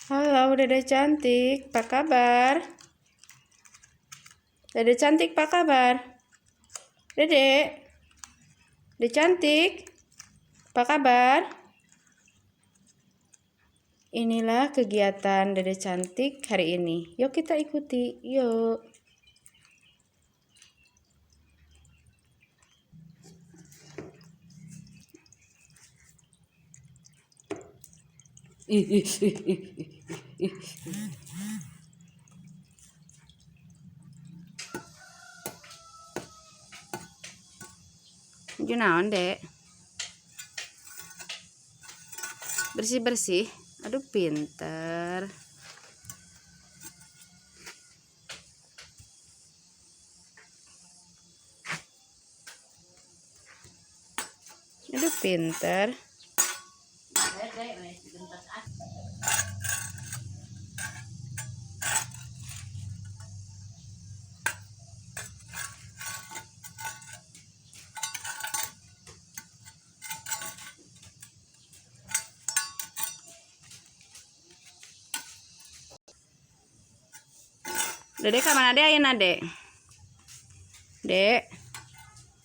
Halo Dede cantik, apa kabar? Dede cantik, apa kabar? Dede, Dede cantik, apa kabar? Inilah kegiatan Dede cantik hari ini. Yuk kita ikuti, yuk. Ih, ih, ih, ih, ih, ih. Nuju naon, Dek? Bersih-bersih. Aduh, pinter. Aduh, pinter. Dede ka mana dek ayeuna, Dek? Dek.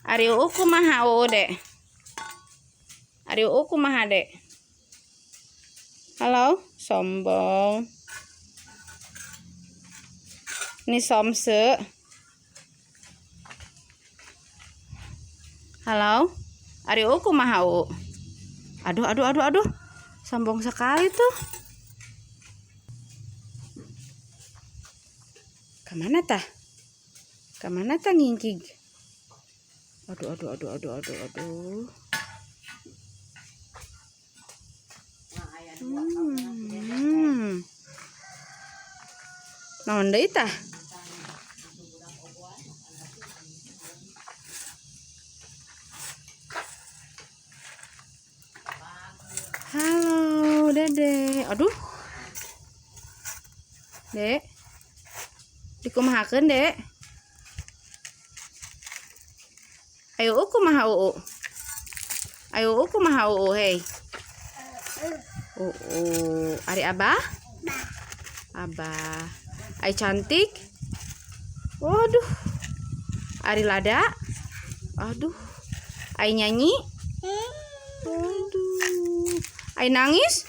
Ari uu kumaha uu, Dek? Ari uu kumaha, Dek? Halo, sombong. Ini somse. Halo. Ari uu kumaha uu? Aduh, aduh, aduh, aduh. Sombong sekali tuh. Kemana tah? Kemana tah ngingkig? Aduh, aduh, aduh, aduh, aduh, aduh. Naon deui tah? Halo, Dede. Aduh. Dek. Dikumahakeun, Dek? Ayo uu kumaha uu? Ayo uu kumaha uu, hei. Uu, ari abah? Abah. Ai cantik? Waduh. Ari lada? Aduh. Ai nyanyi? Aduh. Ai nangis?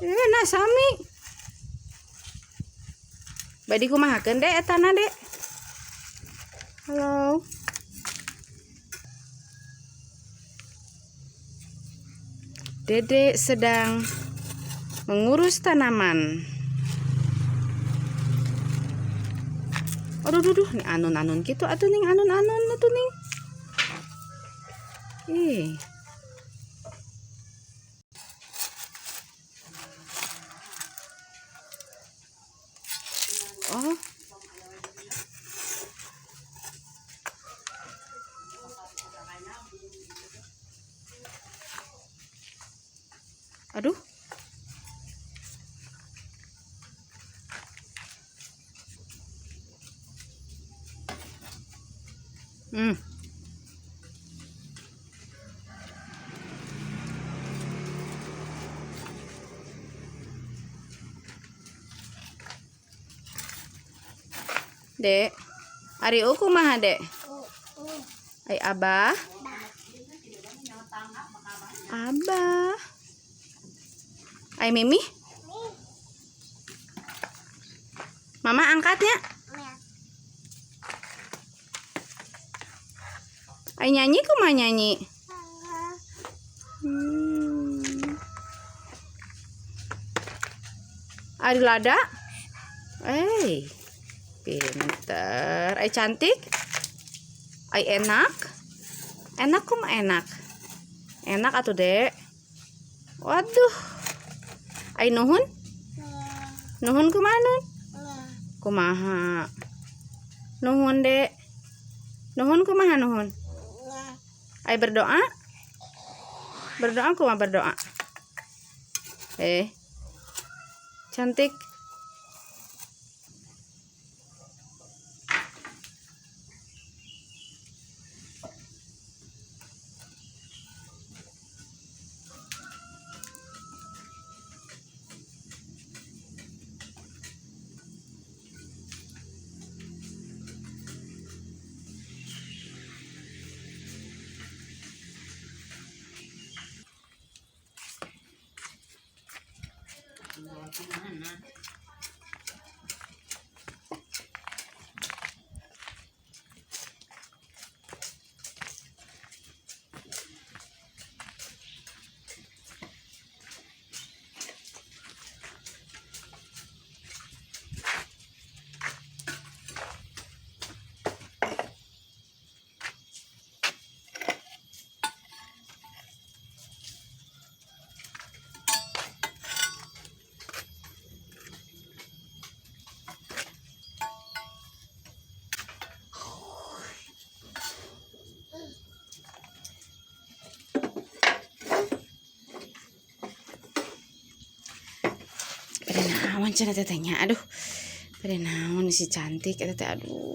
Nah sami. Badi kumahakeun, Dek, etana, Dek? Halo. Dede sedang mengurus tanaman. Aduh, aduh, aduh, ini anun-anun gitu atuh ning, anun-anun atuh ning. Ih. Oh. Aduh. Dek, ari uu kumaha, Dek? Ai abah? Abah. Ai mimi? Mama angkatnya? Ai nyanyi kumaha nyanyi? Ari lada? Pinter. Ai cantik? Ai enak? Enak kumaha enak? Enak atuh, Dek. Waduh. Ai nuhun? Nuhun kumaha nun? Kumaha? Nuhun, Dek. Nuhun kumaha nuhun? Ai berdoa? Berdoa kumaha berdoa? Cantik. Dibawa kemana? Pada naon cenah teteh nya, aduh. Pada naon si cantik eta teh, aduh.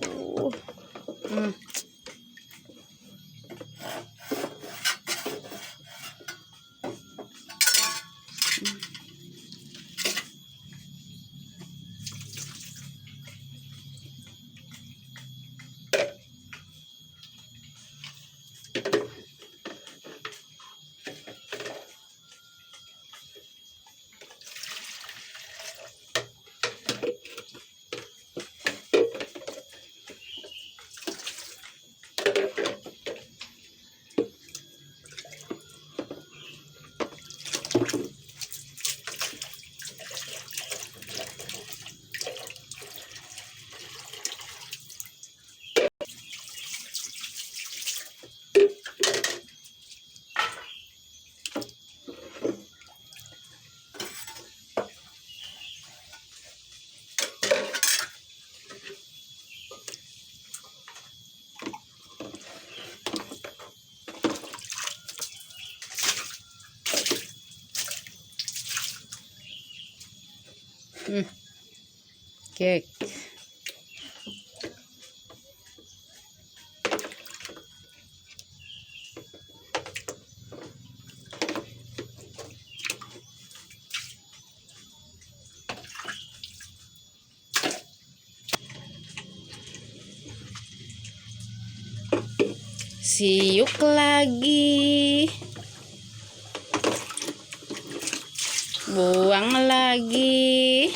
Cake. Siuk lagi. Buang lagi.